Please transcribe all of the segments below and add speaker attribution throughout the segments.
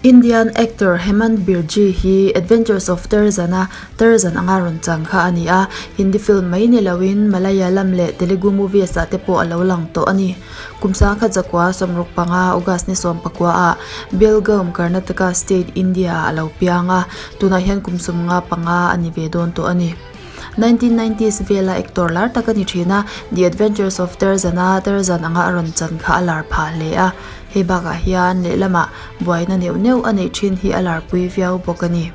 Speaker 1: Indian actor Hemant Birji hi Adventures of Tarzan-a Tarzan anga rawn chang kha a ni a, Hindi film mai ni loin Malayalam leh Telugu movies ah te pawh a lo lang tawh a ni. Kum sangkhat zakua 65 August ni 19 ah Belgaum, Karnataka state, India ah a lo piang a, tunah hian kum 55 a ni ve dawn tawh a ni. 1990s vela actor lar tak a ni thin a, The Adventures of Tarzan-a Tarzan anga a rawn chan kha a lar phah hle a, hei bakah hian lehlamah buaina neuh neuh a neih thin hi a larpui viau bawk a ni.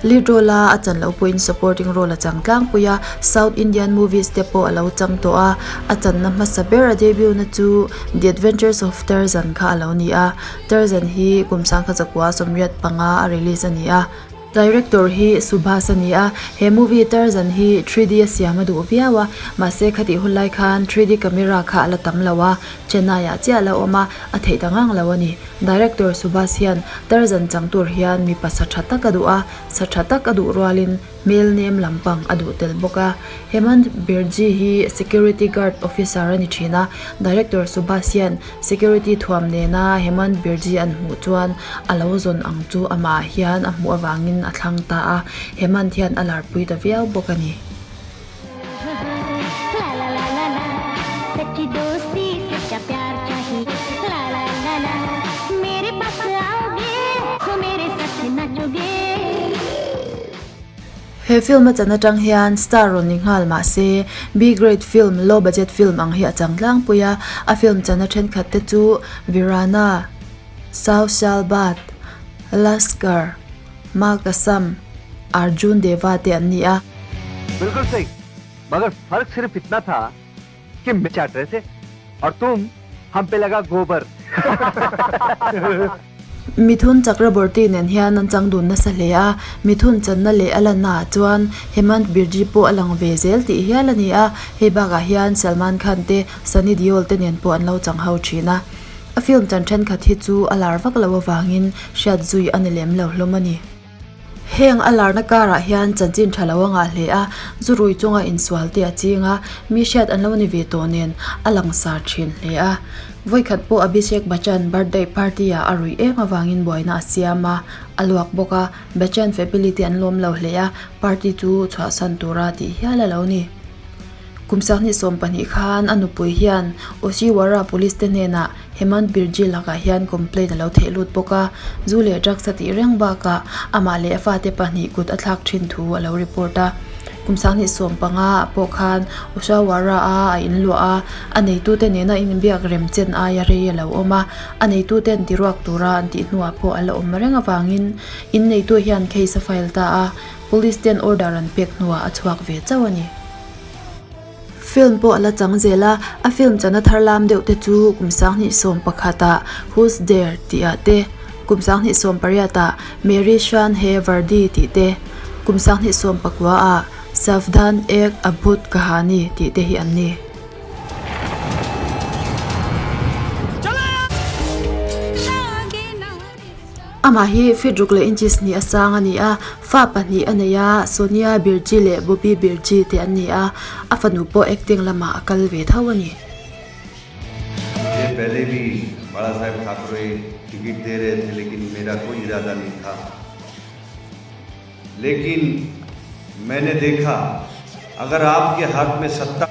Speaker 1: Lead role-a a chan loh pawhin supporting role a chang tlangpui a, South Indian movies te pawh a lo chang tawh a, a channa hmasa ber a debut na chu The Adventures of Tarzan kha a lo ni a, Tarzan hi kum 1985 a release a ni a. Director hi Subhas a ni a, he movie Tarzan hi 3D a siam a duh viau a, mahse khatih hun lai khan 3D camera kha a la tam lo a, Chennai ah chiah a la awm a, a theih ta ngang lo a ni. Director Subhas hian Tarzan chang tur hian mipa sa tha tak a duh a, sa tha tak a duh rualin hmel nem lampang a duh tel bawk a. Hemant Birji hi security guard officer a ni thin a, Director Subhas hian Security thuam nena Hemant Birji an hmuh chuan a lo zawn ang chu amah hian a hmuh avangin a thlang ta a, Hemant hian a larpui ta viau bawk a ni. He film a chan atang hian star rawn ni nghal mah se, B grade film, low budget film ang hi a chang tlangpui a, a film chana thenkhat te chu Virana, Sau Saal Baad, Laskar, Maa Kasam, Arjun Deva te an ni a.
Speaker 2: बिल्कुल सही मगर फर्क सिर्फ इतना था कि मैं चाट रहे थे और तुम हम पे लगा गोबर
Speaker 1: Mithun Chakraborty nen hian an chang dun nasa hle a, Mithun channa leh a lanna ah chuan Hemant Birji pawh a lang ve zel tih hial a ni a, hei bakah hian Salman Khan te, Sunny Deol te nen pawh an lo chang ho thin a. A film chan thenkhat hi chu a lar vak lo avangin hriat zui a ni lem lo hlawm a ni. Heng a larna karah hian chanchin tha lo a ngah hle a, zu rui chunga insual te a ching a, mi hriat an lo ni ve tawh nen a langsar thin hle a. Vawikhat pawh Abhishek Bachchan birthday party ah a ruih em avangin buaina a siam a, a luak bawk a, Bachchan family te an lawm lo hle a, party chu chhuahsan tura tih hial a lo ni. Kum 2020 khan a nupui hian Oshiwara Police te hnenah Hemant Birji lakah hian complaint a lo theih lut bawk a, zu leh drugs a tih reng bakah amah leh a fate pahnih kut a thlak thin thu a lo report a. Kum 2015 ah pawh khan Oshiwara a a inluah a, a neitute nena inbiak rem chen aia rei a lo awm a, a neituten tiruak tura an tih hnuah pawh a la awm reng avangin inneitu hian case a file ta a, Police ten order an pek hnuah a chhuak ve chauh a ni. Film pawh a la chang zel a, a film chana thar lam deuh te chu kum 2011 ah Who's There tih ah te, kum 2018 ah Meri Shaan He Vardi tih te, kum 2019 ah Savdhaan Ek Abhut Kahani tih te hi an ni. Amah hi feet ruk leh inches hnih a sang a ni a, fa pahnih a nei a, Sonia Birji leh Bobby Birji te an ni a, a fanu pawh acting lamah a kal ve tho a ni.
Speaker 3: मुझे पहले भी बाला साहेब ठाकरे ticket दे रहे थे लेकिन मेरा कोई इरादा नहीं था लेकिन मैंने देखा अगर आपके हाथ में सत्ता